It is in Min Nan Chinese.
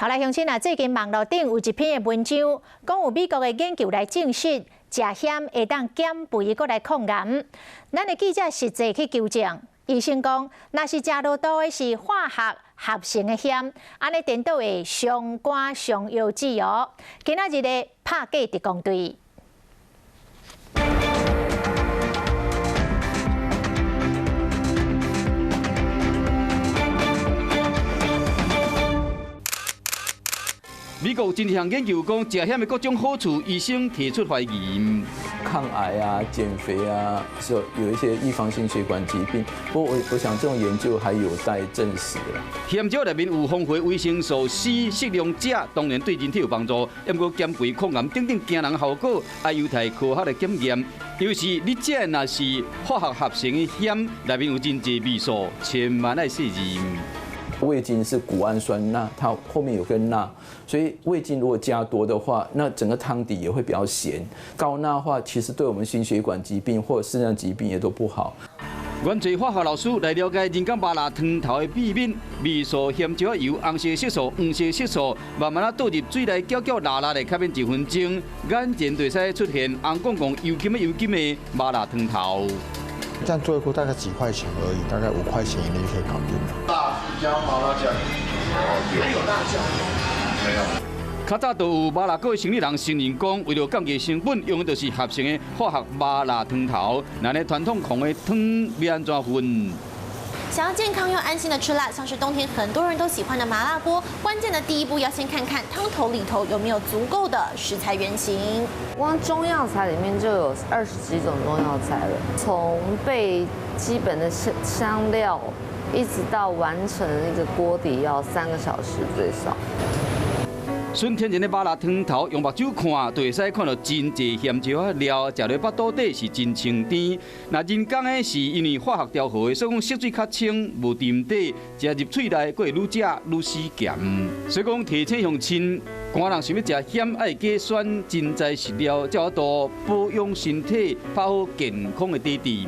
好來，鄉親啊，最近網路頂有一篇的文章，講有美國的研究來證實，食薟會當減肥，閣來抗癌。咱的記者實際去求證，醫生講，若是食落肚的是化學合成的薟，按呢顛倒會傷肝傷腰子哦。今仔日的拍假特工隊。美國有真濟項研究講，食薟的各種好處，醫生提出懷疑，抗癌啊、減肥啊，說有一些預防心血管疾病。不過我我想這種研究還有待證實啦。薟椒內面有豐富維生素 C，適量食當然對人體有幫助。不過減肥、抗癌等等驚人效果，愛有待科學的檢驗。尤其你食的若是化學合成的薟，內面有真濟味素，千萬愛細認。味精是穀氨酸鈉，它後面有個鈉，所以味精如果加多的話，那整個湯底也會比較鹹。高鈉的話，其實對我們心血管疾病或者腎臟疾病也都不好。阮找化學老師來了解人工麻辣湯頭的秘密，味素、薟椒油、紅色色素、黃色色素，慢慢仔倒入水內，攪攪拉拉的，較免一分鐘，眼前就會使出現紅摃摃、油金的油金的麻辣湯頭。這樣做一鍋大概幾塊錢而已，大概5塊錢以內就可以搞定了。辣椒、麻辣醬，還有辣椒？沒有。較早就有麻辣鍋的生意人承認講，為了降低成本，用的就是合成的化學麻辣湯頭。那呢傳統紅的湯欲按怎分？想要健康又安心的吃辣，像是冬天很多人都喜歡的麻辣鍋，關鍵的第一步要先看看湯頭裡頭有沒有足夠的食材原型。光中藥材裡面就有20幾種中藥材了，從備基本的香香料，一直到完成一個鍋底要3個小時最少。純天然的麻辣湯頭，用目睭看就會使看到真濟薟椒仔料，食落腹肚底是真清甜。若人工的是因為化學調和的，所以講色水較清，無沉底，食入喙內閣會愈食愈死鹹。所以講提醒鄉親，寒人想欲食薟，愛加選真材實料，才有法度保養身體，拍好健康的底底。